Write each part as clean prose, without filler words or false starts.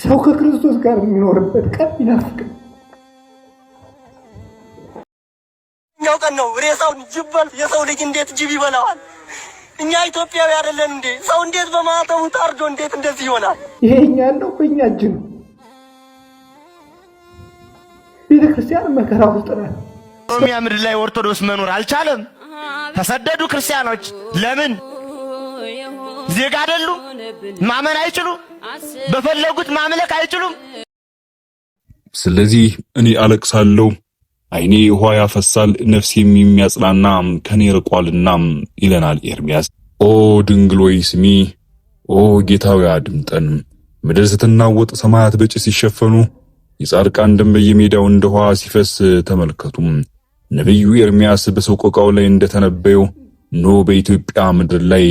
ሰው ከክርስቶስ ጋር የሚኖርበት ቀን ይናፍቃል። እኛው ቀን ነው ሬሳውን ጅብ በል። የሰው ልጅ እንዴት ጅብ ይበላዋል? እኛ ኢትዮጵያዊ አይደለን እንዴ? ሰው እንዴት በማዕተቡ ታርዶ እንዴት እንደዚህ ይሆናል? ይሄ እኛ ያለው በእኛ እጅ ነው። ቤተ ክርስቲያን መከራ ውስጥ ናት። ኦሮሚያ ምድር ላይ ኦርቶዶክስ መኖር አልቻለም። ተሰደዱ ክርስቲያኖች። ለምን? ዜጋ አይደሉም? ማመን አይችሉም? በፈለጉት ማምለክ አይችሉም? ስለዚህ እኔ አለቅሳለሁ፣ ዓይኔ ውኃ ያፈሳል፣ ነፍሴም የሚያጽናና ከኔ ርቋልና ይለናል ኤርሚያስ። ኦ ድንግል ሆይ ስሚ፣ ኦ ጌታዊ አድምጠን። ምድር ስትናወጥ፣ ሰማያት በጭስ ሲሸፈኑ፣ የጻድቃን ደም በየሜዳው እንደ ውኃ ሲፈስ ተመልከቱ። ነቢዩ ኤርሚያስ በሰቆቃው ላይ እንደተነበየው እነሆ በኢትዮጵያ ምድር ላይ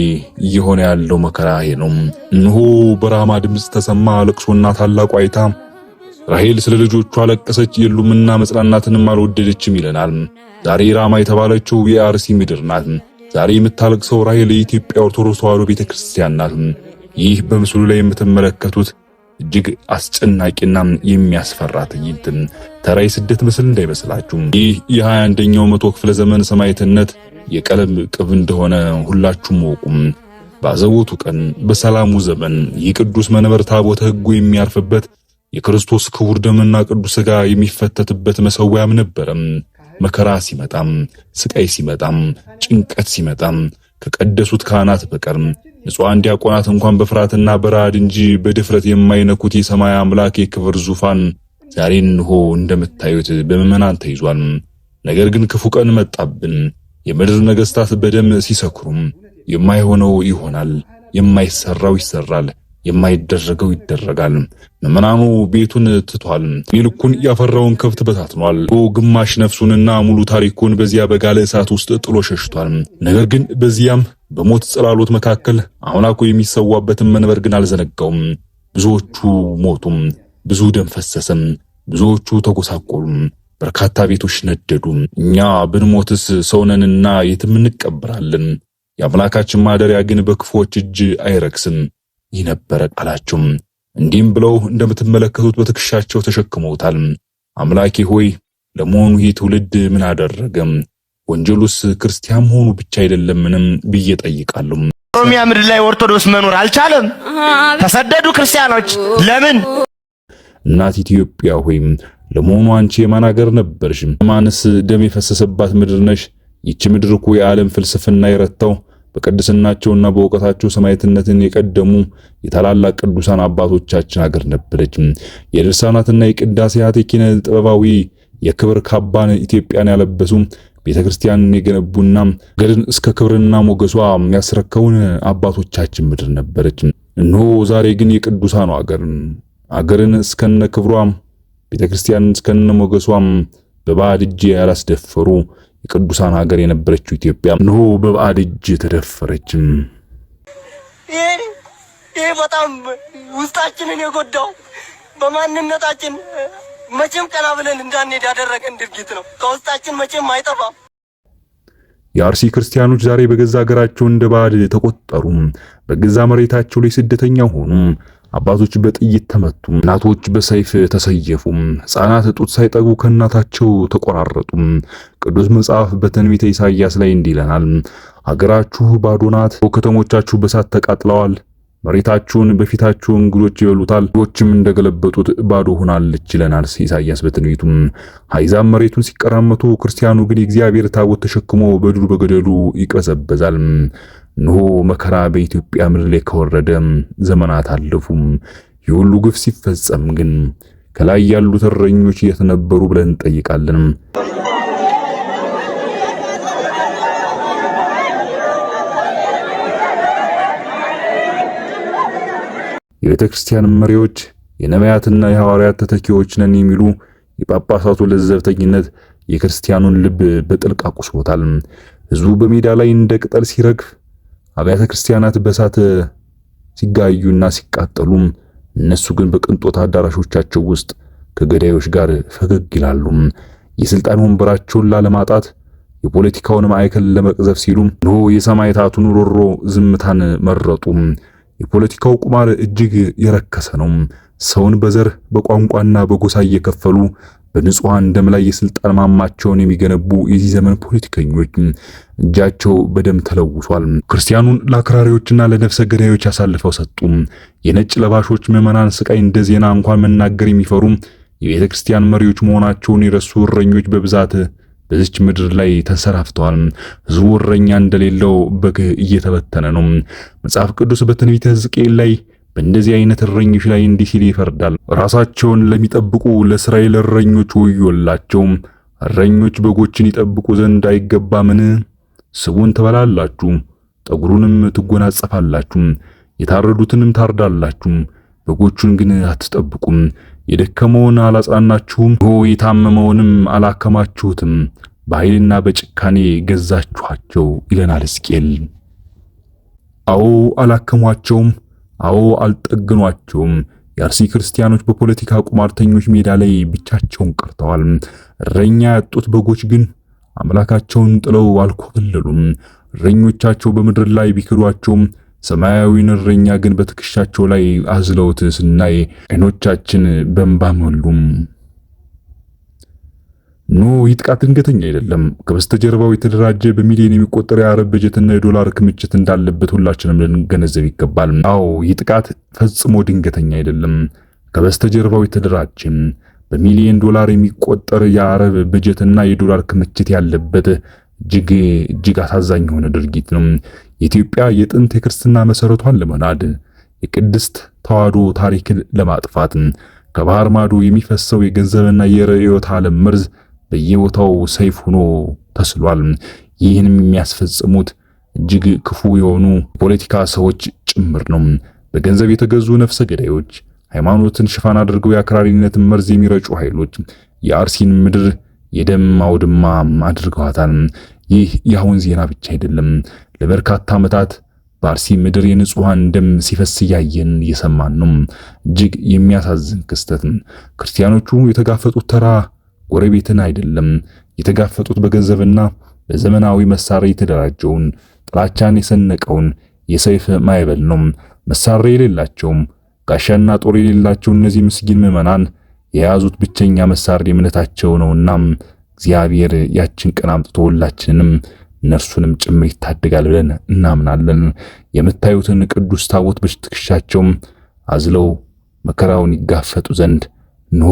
እየሆነ ያለው መከራ ይሄ ነው። እነሆ በራማ ድምፅ ተሰማ፣ ለቅሶና ታላቅ ዋይታ። ራሔል ስለ ልጆቿ አለቀሰች፣ የሉምና መጽናናትንም አልወደደችም ይለናል። ዛሬ ራማ የተባለችው የአርሲ ምድር ናት። ዛሬ የምታለቅሰው ራሔል የኢትዮጵያ ኦርቶዶክስ ተዋሕዶ ቤተክርስቲያን ናት። ይህ በምስሉ ላይ የምትመለከቱት እጅግ አስጨናቂና የሚያስፈራ ትዕይንት ተራ የስደት ምስል እንዳይመስላችሁ። ይህ የ21ኛው መቶ ክፍለ ዘመን ሰማዕትነት የቀለም ቅብ እንደሆነ ሁላችሁም ወቁም። ባዘቦቱ ቀን በሰላሙ ዘመን ይህ ቅዱስ መንበር ታቦተ ሕጉ የሚያርፍበት፣ የክርስቶስ ክቡር ደምና ቅዱስ ሥጋ የሚፈተትበት መሰዊያም ነበረም። መከራ ሲመጣም፣ ስቃይ ሲመጣም፣ ጭንቀት ሲመጣም ከቀደሱት ካህናት በቀር ንጹሐን ዲያቆናት እንኳን በፍርሃትና በረዓድ እንጂ በድፍረት የማይነኩት የሰማይ አምላክ የክብር ዙፋን ዛሬ እንሆ እንደምታዩት በምዕመናን ተይዟል። ነገር ግን ክፉ ቀን መጣብን። የምድር ነገስታት በደም ሲሰክሩም የማይሆነው ይሆናል፣ የማይሰራው ይሰራል፣ የማይደረገው ይደረጋል። ምዕመናኑ ቤቱን ትቷል። ልኩን ያፈራውን ከብት በታትኗል። ግማሽ ነፍሱንና ሙሉ ታሪኩን በዚያ በጋለ እሳት ውስጥ ጥሎ ሸሽቷል። ነገር ግን በዚያም በሞት ጽላሎት መካከል አምላኩ የሚሰዋበትን መንበር ግን አልዘነጋውም። ብዙዎቹ ሞቱም፣ ብዙ ደም ፈሰሰም፣ ብዙዎቹ ተጎሳቆሉም፣ በርካታ ቤቶች ነደዱ። እኛ ብንሞትስ ሰውነንና የትም እንቀበራለን። የአምላካችን ማደሪያ ግን በክፉዎች እጅ አይረክስም። ይህ ነበረ ቃላቸው። እንዲህም ብለው እንደምትመለከቱት በትከሻቸው ተሸክመውታል። አምላኬ ሆይ፣ ለመሆኑ ይህ ትውልድ ምን አደረገም? ወንጀሉስ ክርስቲያን መሆኑ ብቻ አይደለምንም ብዬ ጠይቃለሁ። ኦሮሚያ ምድር ላይ ኦርቶዶክስ መኖር አልቻለም። ተሰደዱ ክርስቲያኖች። ለምን? እናት ኢትዮጵያ ሆይ፣ ለመሆኑ አንቺ የማን ሀገር ነበርሽ? ማንስ ደም የፈሰሰባት ምድር ነሽ? ይቺ ምድር እኮ የዓለም ፍልስፍና የረታው፣ በቅድስናቸውና በእውቀታቸው ሰማዕትነትን የቀደሙ የታላላቅ ቅዱሳን አባቶቻችን ሀገር ነበረች። የድርሳናትና የቅዳሴያት የኪነ ጥበባዊ የክብር ካባን ኢትዮጵያን ያለበሱ፣ ቤተክርስቲያንን የገነቡና ገድን እስከ ክብርና ሞገሷ ያስረከውን አባቶቻችን ምድር ነበረች። እነሆ ዛሬ ግን የቅዱሳኑ አገር አገርን እስከነ ክብሯ፣ ቤተክርስቲያንን እስከነ ሞገሷም በባዕድ እጅ ያላስደፈሩ የቅዱሳን ሀገር የነበረችው ኢትዮጵያ እነሆ በባዕድ እጅ ተደፈረች። ይሄ በጣም ውስጣችንን የጎዳው፣ በማንነታችን መቼም ቀና ብለን እንዳንሄድ ያደረገን ድርጊት ነው። ከውስጣችን መቼም አይጠፋም። የአርሲ ክርስቲያኖች ዛሬ በገዛ ሀገራቸው እንደ ባዕድ ተቆጠሩ። በገዛ መሬታቸው ላይ ስደተኛ ሆኑ። አባቶች በጥይት ተመቱ፣ እናቶች በሰይፍ ተሰየፉ፣ ሕፃናት ጡት ሳይጠጉ ከእናታቸው ተቆራረጡ። ቅዱስ መጽሐፍ በትንቢተ ኢሳይያስ ላይ እንዲህ ይለናል፣ ሀገራችሁ ባዶ ናት፣ ከተሞቻችሁ በሳት ተቃጥለዋል፣ መሬታችሁን በፊታችሁ እንግዶች ይበሉታል፣ ዎችም እንደገለበጡት ባዶ ሆናለች ይለናል ኢሳይያስ በትንቢቱ። አሕዛብ መሬቱን ሲቀራመቱ፣ ክርስቲያኑ ግን የእግዚአብሔር ታቦት ተሸክሞ በዱር በገደሉ ይቅበዘበዛል። እነሆ መከራ በኢትዮጵያ ምድር ላይ ከወረደ ዘመናት አለፉ። የሁሉ ግፍ ሲፈጸም ግን ከላይ ያሉት እረኞች የት ነበሩ ብለን እንጠይቃለን። የቤተ ክርስቲያን መሪዎች የነቢያትና የሐዋርያት ተተኪዎች ነን የሚሉ የጳጳሳቱ ለዘብተኝነት የክርስቲያኑን ልብ በጥልቅ አቁስሎታል። ሕዝቡ በሜዳ ላይ እንደ ቅጠል ሲረግፍ፣ አብያተ ክርስቲያናት በእሳት ሲጋዩና ሲቃጠሉ፣ እነሱ ግን በቅንጦት አዳራሾቻቸው ውስጥ ከገዳዮች ጋር ፈገግ ይላሉ። የስልጣን ወንበራቸውን ላለማጣት፣ የፖለቲካውን ማዕከል ለመቅዘፍ ሲሉ እነሆ የሰማዕታቱን ሮሮ ዝምታን መረጡ። የፖለቲካው ቁማር እጅግ የረከሰ ነው። ሰውን በዘር በቋንቋና በጎሳ እየከፈሉ በንጹሐን ደም ላይ የስልጣን ማማቸውን የሚገነቡ የዚህ ዘመን ፖለቲከኞች እጃቸው በደም ተለውሷል። ክርስቲያኑን ለአክራሪዎችና ለነፍሰ ገዳዮች አሳልፈው ሰጡ። የነጭ ለባሾች ምዕመናን ስቃይ እንደ ዜና እንኳን መናገር የሚፈሩ የቤተ ክርስቲያን መሪዎች መሆናቸውን የረሱ እረኞች በብዛት በዚች ምድር ላይ ተንሰራፍተዋል። ሕዝቡ እረኛ እንደሌለው በግ እየተበተነ ነው። መጽሐፍ ቅዱስ በትንቢተ ሕዝቅኤል ላይ በእንደዚህ አይነት እረኞች ላይ እንዲህ ሲል ይፈርዳል። ራሳቸውን ለሚጠብቁ ለእስራኤል እረኞች ወዮላቸው። እረኞች በጎችን ይጠብቁ ዘንድ አይገባምን? ስቡን ትበላላችሁ፣ ጠጉሩንም ትጎናጸፋላችሁ፣ የታረዱትንም ታርዳላችሁ፣ በጎቹን ግን አትጠብቁም። የደከመውን አላጽናናችሁም፣ የታመመውንም አላከማችሁትም፣ በኃይልና በጭካኔ ገዛችኋቸው ይለናል ሕዝቅኤል። አዎ አላከሟቸውም፣ አዎ አልጠግኗቸውም። የአርሲ ክርስቲያኖች በፖለቲካ ቁማርተኞች ሜዳ ላይ ብቻቸውን ቀርተዋል። እረኛ ያጡት በጎች ግን አምላካቸውን ጥለው አልኮበለሉም። እረኞቻቸው በምድር ላይ ቢክዷቸውም ሰማያዊውን እረኛ ግን በትከሻቸው ላይ አዝለውት ስናይ ዓይኖቻችን በእንባ ሞሉም። ኖ ይህ ጥቃት ድንገተኛ አይደለም። ከበስተጀርባው የተደራጀ በሚሊዮን የሚቆጠር የአረብ በጀትና የዶላር ክምችት እንዳለበት ሁላችንም ልንገነዘብ ይገባል። አዎ ይህ ጥቃት ፈጽሞ ድንገተኛ አይደለም። ከበስተጀርባው የተደራጀ በሚሊዮን ዶላር የሚቆጠር የአረብ በጀትና የዶላር ክምችት ያለበት እጅግ እጅግ አሳዛኝ የሆነ ድርጊት ነው። የኢትዮጵያ የጥንት የክርስትና መሰረቷን ለመናድ የቅድስት ተዋሕዶ ታሪክን ለማጥፋት ከባህር ማዶ የሚፈሰው የገንዘብና የርዕዮተ ዓለም መርዝ በየቦታው ሰይፍ ሆኖ ተስሏል። ይህንም የሚያስፈጽሙት እጅግ ክፉ የሆኑ የፖለቲካ ሰዎች ጭምር ነው። በገንዘብ የተገዙ ነፍሰ ገዳዮች፣ ሃይማኖትን ሽፋን አድርገው የአክራሪነትን መርዝ የሚረጩ ኃይሎች የአርሲን ምድር የደም አውድማ አድርገዋታል። ይህ የአሁን ዜና ብቻ አይደለም። ለበርካታ ዓመታት በአርሲ ምድር የንጹሐን ደም ሲፈስ እያየን እየሰማን ነው። እጅግ የሚያሳዝን ክስተት። ክርስቲያኖቹ የተጋፈጡት ተራ ጎረቤትን አይደለም። የተጋፈጡት በገንዘብና በዘመናዊ መሳሪያ የተደራጀውን ጥላቻን የሰነቀውን የሰይፍ ማዕበል ነው። መሳሪያ የሌላቸውም ጋሻና ጦር የሌላቸው እነዚህ ምስኪን ምዕመናን የያዙት ብቸኛ መሳሪያ እምነታቸው ነውና እግዚአብሔር ያችን ቀን አምጥቶ ሁላችንንም እነርሱንም ጭምር ይታደጋል ብለን እናምናለን። የምታዩትን ቅዱስ ታቦት በትከሻቸው አዝለው መከራውን ይጋፈጡ ዘንድ እንሆ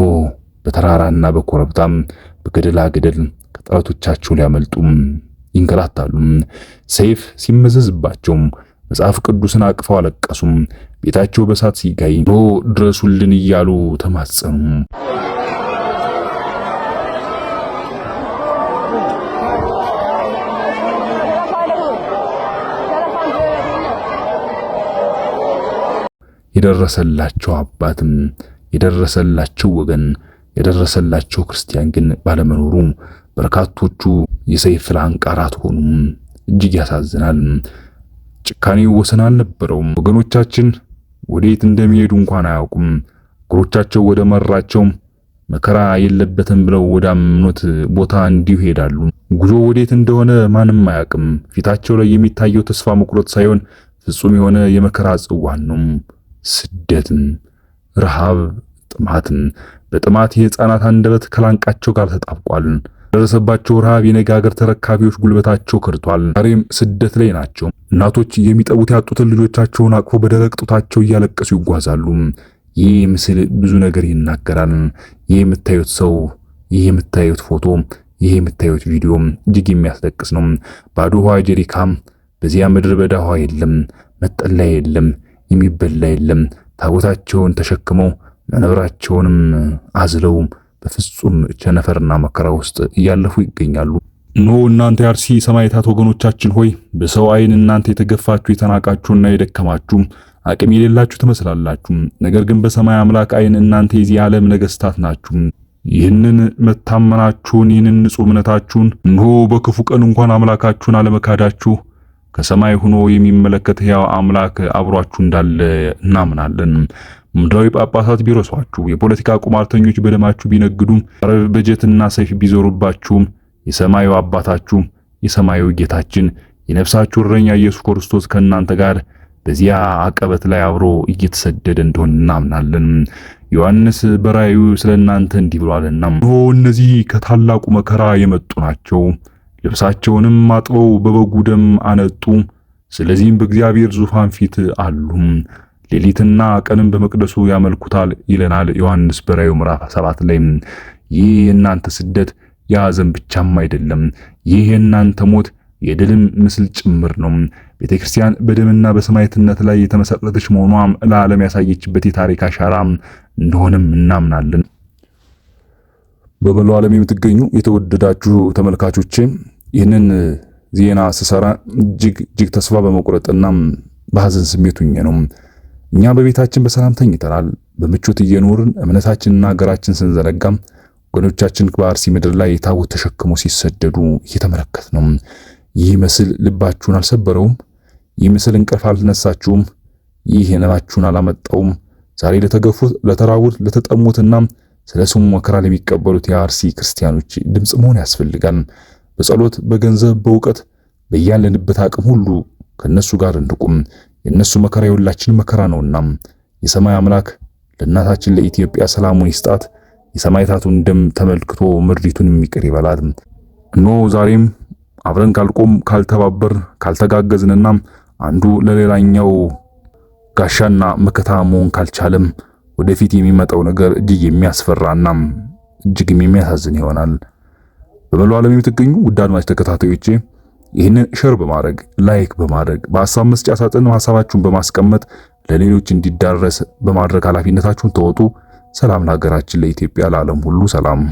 በተራራና በኮረብታም በገደላ ገደል ከጠላቶቻቸው ሊያመልጡ ይንገላታሉ። ሰይፍ ሲመዘዝባቸው መጽሐፍ ቅዱስን አቅፈው አለቀሱም። ቤታቸው በሳት ሲጋይ እንሆ ድረሱልን እያሉ ተማጸኑ። የደረሰላቸው አባትም የደረሰላቸው ወገን የደረሰላቸው ክርስቲያን ግን ባለመኖሩ በርካቶቹ የሰይፍ ላንቃራት ሆኑ። እጅግ ያሳዝናል። ጭካኔው ወሰን አልነበረውም። ወገኖቻችን ወዴት እንደሚሄዱ እንኳን አያውቁም። እግሮቻቸው ወደ መራቸው መከራ የለበትም ብለው ወዳመኑት ቦታ እንዲሁ ይሄዳሉ። ጉዞ ወዴት እንደሆነ ማንም አያውቅም። ፊታቸው ላይ የሚታየው ተስፋ መቁረጥ ሳይሆን ፍጹም የሆነ የመከራ ጽዋን ነው። ስደትም፣ ረሃብ፣ ጥማትም። በጥማት የሕፃናት አንደበት ከላንቃቸው ጋር ተጣብቋል። ደረሰባቸው ረሃብ የነገ ሀገር ተረካቢዎች ጉልበታቸው ከድቷል። ዛሬም ስደት ላይ ናቸው። እናቶች የሚጠቡት ያጡትን ልጆቻቸውን አቅፎ በደረቅ ጡታቸው እያለቀሱ ይጓዛሉ። ይህ ምስል ብዙ ነገር ይናገራል። ይህ የምታዩት ሰው፣ ይህ የምታዩት ፎቶ፣ ይህ የምታዩት ቪዲዮ እጅግ የሚያስለቅስ ነው። ባዶ ውሃ ጀሪካም፣ በዚያ ምድረ በዳ ውሃ የለም፣ መጠለያ የለም፣ የሚበላ የለም። ታቦታቸውን ተሸክመው መኖራቸውንም አዝለው በፍጹም ቸነፈርና መከራ ውስጥ እያለፉ ይገኛሉ። ኖ እናንተ የአርሲ ሰማዕታት ወገኖቻችን ሆይ በሰው ዓይን እናንተ የተገፋችሁ የተናቃችሁና የደከማችሁ አቅም የሌላችሁ ትመስላላችሁ። ነገር ግን በሰማይ አምላክ ዓይን እናንተ የዚህ ዓለም ነገስታት ናችሁ። ይህንን መታመናችሁን ይህንን ንጹሕ እምነታችሁን እንሆ በክፉ ቀን እንኳን አምላካችሁን አለመካዳችሁ ከሰማይ ሆኖ የሚመለከት ሕያው አምላክ አብሯችሁ እንዳለ እናምናለን። ምድራዊ ጳጳሳት ቢረሷችሁ፣ የፖለቲካ ቁማርተኞች በደማችሁ ቢነግዱም፣ አረብ በጀትና ሰይፍ ቢዞሩባችሁም የሰማዩ አባታችሁ የሰማዩ ጌታችን የነፍሳችሁ እረኛ ኢየሱስ ክርስቶስ ከእናንተ ጋር በዚያ አቀበት ላይ አብሮ እየተሰደደ እንደሆነ እናምናለን። ዮሐንስ በራእዩ ስለ እናንተ እንዲህ ብሏልና፣ እነሆ እነዚህ ከታላቁ መከራ የመጡ ናቸው፣ ልብሳቸውንም አጥበው በበጉ ደም አነጡ። ስለዚህም በእግዚአብሔር ዙፋን ፊት አሉ፣ ሌሊትና ቀንም በመቅደሱ ያመልኩታል ይለናል ዮሐንስ በራእዩ ምዕራፍ 7 ላይ። ይህ የእናንተ ስደት የሐዘን ብቻም አይደለም። ይህ የእናንተ ሞት የድልም ምስል ጭምር ነው። ቤተክርስቲያን በደምና በሰማዕትነት ላይ የተመሰረተች መሆኗ ለዓለም ያሳየችበት የታሪክ አሻራ እንደሆነም እናምናለን። በመላው ዓለም የምትገኙ የተወደዳችሁ ተመልካቾቼ፣ ይህንን ዜና ስሰራ እጅግ እጅግ ተስፋ በመቁረጥና በሐዘን ስሜት ሆኜ ነው። እኛ በቤታችን በሰላም ተኝተናል። በምቾት እየኖርን እምነታችንና ሀገራችን ስንዘነጋም ወገኖቻችን በአርሲ ምድር ላይ ታቦት ተሸክሞ ሲሰደዱ እየተመለከት ነው። ይህ ምስል ልባችሁን አልሰበረውም? ይህ ምስል እንቅልፍ አልነሳችሁም? ይህ እንባችሁን አላመጣውም? ዛሬ ለተገፉት፣ ለተራቡት፣ ለተጠሙትና ስለ ስሙ መከራ ለሚቀበሉት የአርሲ ክርስቲያኖች ድምፅ መሆን ያስፈልጋል። በጸሎት፣ በገንዘብ፣ በእውቀት በያለንበት አቅም ሁሉ ከነሱ ጋር እንቁም። የነሱ መከራ የሁላችን መከራ ነውና የሰማይ አምላክ ለእናታችን ለኢትዮጵያ ሰላሙን ይስጣት። የሰማዕታቱን ደም ተመልክቶ ምድሪቱን የሚቅር ይበላት። እነሆ ዛሬም አብረን ካልቆም፣ ካልተባበር፣ ካልተጋገዝንና አንዱ ለሌላኛው ጋሻና መከታ መሆን ካልቻለም ወደፊት የሚመጣው ነገር እጅግ የሚያስፈራና እጅግም የሚያሳዝን ይሆናል። በመላው ዓለም የምትገኙ ውድ አድማጭ ተከታታዮቼ፣ ይህንን share በማድረግ፣ like በማድረግ፣ በሀሳብ መስጫ ሳጥን ሀሳባችሁን በማስቀመጥ ለሌሎች እንዲዳረስ በማድረግ ኃላፊነታችሁን ተወጡ። ሰላም ለሀገራችን ለኢትዮጵያ፣ ለዓለም ሁሉ ሰላም።